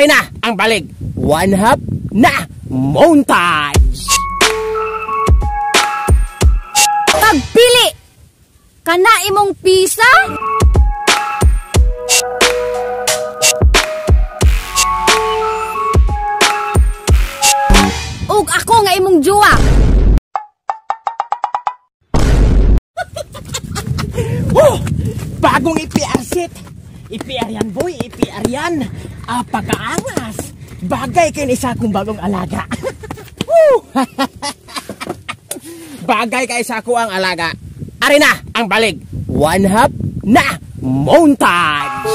Ari na ang balig. One half na montage. Pagpili kana imong pisa. Ug ako nga imong jowa. Oh, bagong EPR set. EPR yan boy, EPR yan. Apakaangas. Bagay kay isa akong bagong alaga. Bagay kay isa ko ang alaga. Ari na ang balig. One half na montage.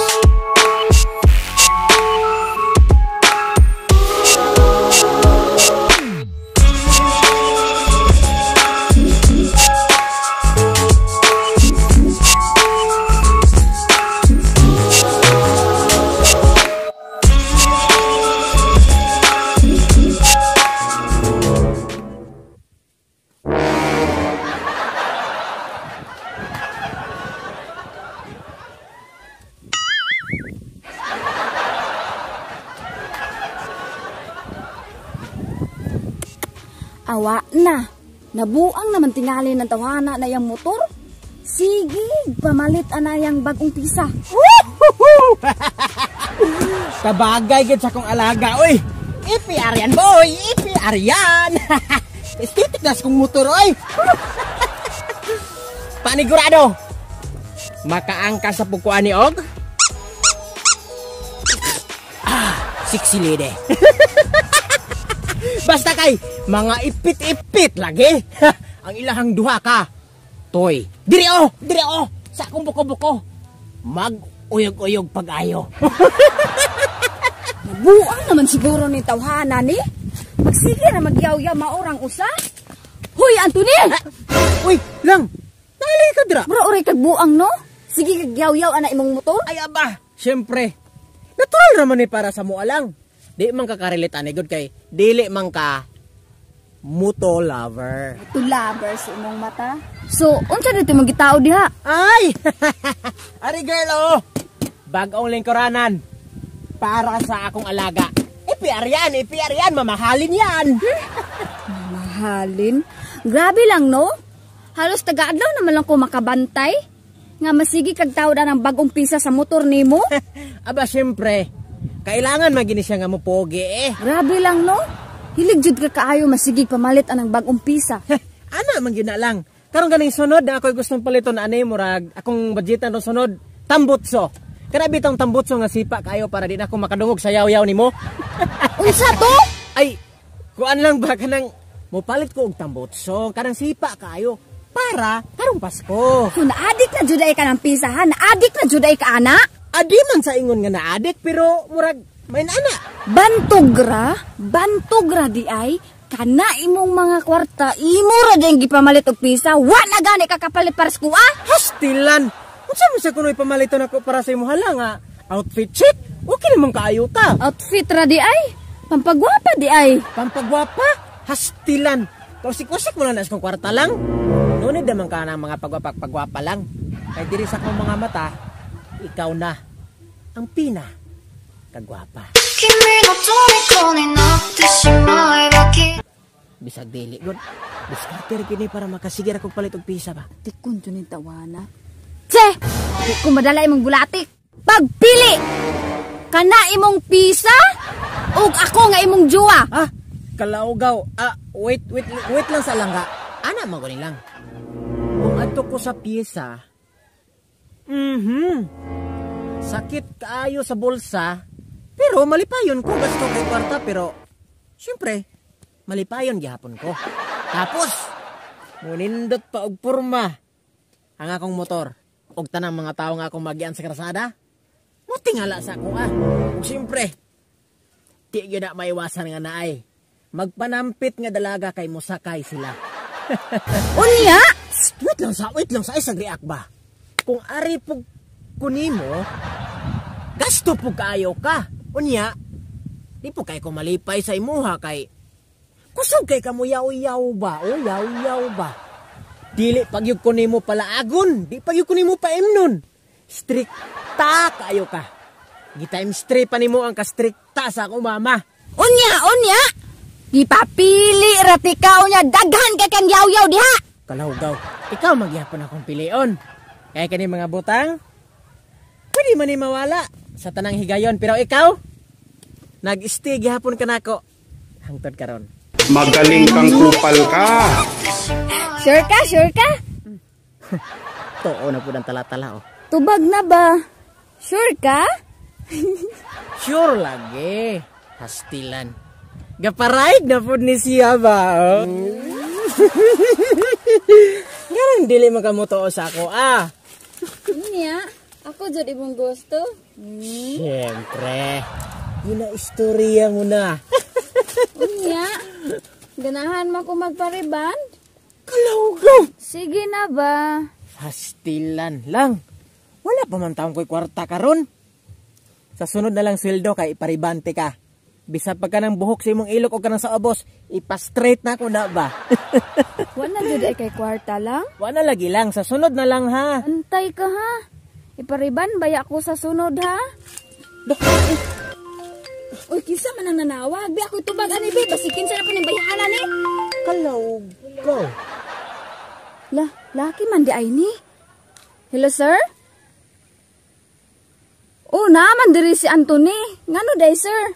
Awa na. Nabuang naman tingali ng tawana na yung motor. Sige, pamalit anayang bagong pisa. Kabagay gid sa akong alaga, oy. EPR yan, boy. EPR yan. Aesthetic na sa kong motor, oy. Panigurado. Makaangka sa pukuan ni Og. Ah, sexy lady. Basta kay mga ipit-ipit lagi. Ang ilahang duha ka. Toy. Diri oh, diri oh. Sa akong buko-buko. Mag-uyog-uyog pag-ayo. Nabuang naman siguro ni tawhana ni. Magsige na magyaw-yaw maorang usa. Huy, Anthony! Uy, lang. Nalay ka dira. Bro, oray kag buang no? Sige kag yaw-yaw ana imong motor. Ay aba, syempre. Natural naman ni para sa mua lang. Di man ka karelate ani gud kay dili man ka moto lover. Moto lover sa imong mata. So, unsa dito imong gitao diha? Ay! Ari girl oh. Bag-ong lingkuranan para sa akong alaga. EPR yan, EPR yan, mamahalin yan. Mamahalin? Grabe lang no? Halos taga-adlaw naman lang ko makabantay. Nga masigi kag tao na ng bagong pisa sa motor nimo. Aba syempre, kailangan magini siya nga mopogi eh. Grabe lang no? Hilig jud ka kaayo masigig pamalit anang bagong pisa. Ana man gyud na lang. Karon ganing sunod na ako'y gustong paliton ani murag akong budgetan ron sunod tambutso. Kana bitong tambutso nga sipa kaayo para di na ako makadungog sa yaw-yaw nimo. Unsa to? Ay, kuan lang ba kanang mopalit ko og tambutso kanang sipa kaayo para karong Pasko. So naadik na jud ay ka ng pisa ha? Naadik na jud ay ka ana? Adi man sa ingon nga naadik pero murag may naana. Bantog ra di ay kana imong mga kwarta imo ra din gipamalit og pisa. Wa na gani ka kapalit para sa kuha. Hastilan. Unsa man sa kunoy pamaliton ako para sa imong hala nga outfit check? Okay namang kaayo ka. Outfit ra di ay. Pampagwapa di ay. Pampagwapa? Hastilan. Kausik-usik mo lang na sa kong kwarta lang. Nunid naman ka ng mga pagwapa-pagwapa lang. Kay diri sa akong mga mata, ikaw na ang pina kagwapa. Bisag dili gud. Diskarte kini para makasigir akong palit og pisa ba. Tikon jud ni tawana. Che! Di ko madala imong bulatik. Pagpili kana imong pisa ug ako nga imong jowa. Ah, kalaugaw. Ah, wait, wait, wait lang sa langga. Ana man gani lang. Kung adto ko sa piyesa, sakit kaayo sa bulsa, pero malipayon ko gasto kay kwarta pero syempre malipayon gihapon ko. Tapos munindot pa og porma ang akong motor og tanang mga tawo nga akong magian sa krasada. Mutingala sa ako ah. Ug syempre di gyud na maiwasan nga naay magpanampit nga dalaga kay mosakay sila. Unya? Wait lang sa isang react ba? Kung ari pug kunimo, gasto pug kaayo ka. Unya, di po kay ko malipay sa imuha kay kusog kay kamo yaw-yaw ba? O yaw-yaw ba? Dili pagyug ko nimo palaagon, di pagyug ko nimo paimnon. Strikta kaayo ka. Gi-times 3 pa nimo ang kastrikta sa akong mama. Unya, unya. Gipapili ra tika unya daghan kay kang yaw-yaw diha. Kalawgaw, ikaw magyapon akong pilion. Kaya kani mga butang, pwede man ni mawala sa tanang higayon. Pero ikaw, nag-stay gihapon ka nako. Hangtod karon. Magaling kang kupal ka. Sure ka, sure ka? Tuo na po ng talatala oh. Tubag na ba? Sure ka? Sure lagi. Hastilan. Gaparaig na po ni siya ba? Oh? Nganong dili man ka motoo sa ako ah. Unya, ako jud imong gusto. Siyempre. Yun na istorya mo na. Unya, ganahan man ko magpariban? Kalawgaw. Sige na ba? Hastilan lang. Wala pa man taong ko'y kwarta karon. Sa sunod na lang sweldo kay iparibante ka. Bisa pa ka ng buhok sa imong ilok o ka ng sa ubos, ipa-straight na ko na ba? Wala jud ay kay kwarta lang. Wala lagi lang, sa sunod na lang ha. Antay ka ha. Ipariban baya ko sa sunod ha. Uy, kinsa man ang nanawag? Bi ako tubag ani bi, basi kinsa na po ning bayahanan ni. Kalawgaw. La, laki man di ay ni. Hello, sir? Oh, naman diri si Anthony. Ngano day, sir?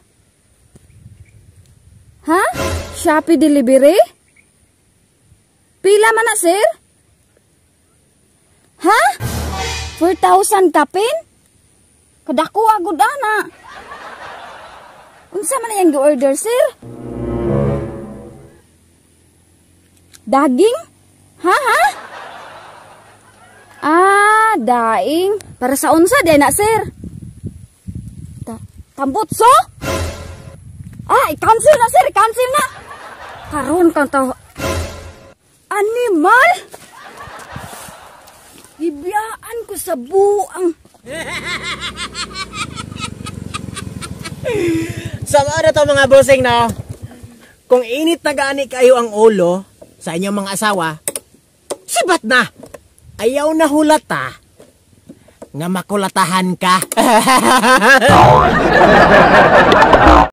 Ha? Shopee delivery? Pila man na, sir? Ha? 4,000 kapin? Kadako agud ana. Unsa man ang gi-order, sir? Daging? Ha, ha? Ah, daing. Para sa unsa di na, sir? Tambutso? Ah, i-cancel na, sir. I-cancel na. Karon kang tao. Animal? Gibiyaan ko sa buang. Sama na to mga bossing, no? Kung init na gaani kayo ang ulo sa inyong mga asawa, sibat na! Ayaw na hulata nga makulatahan ka.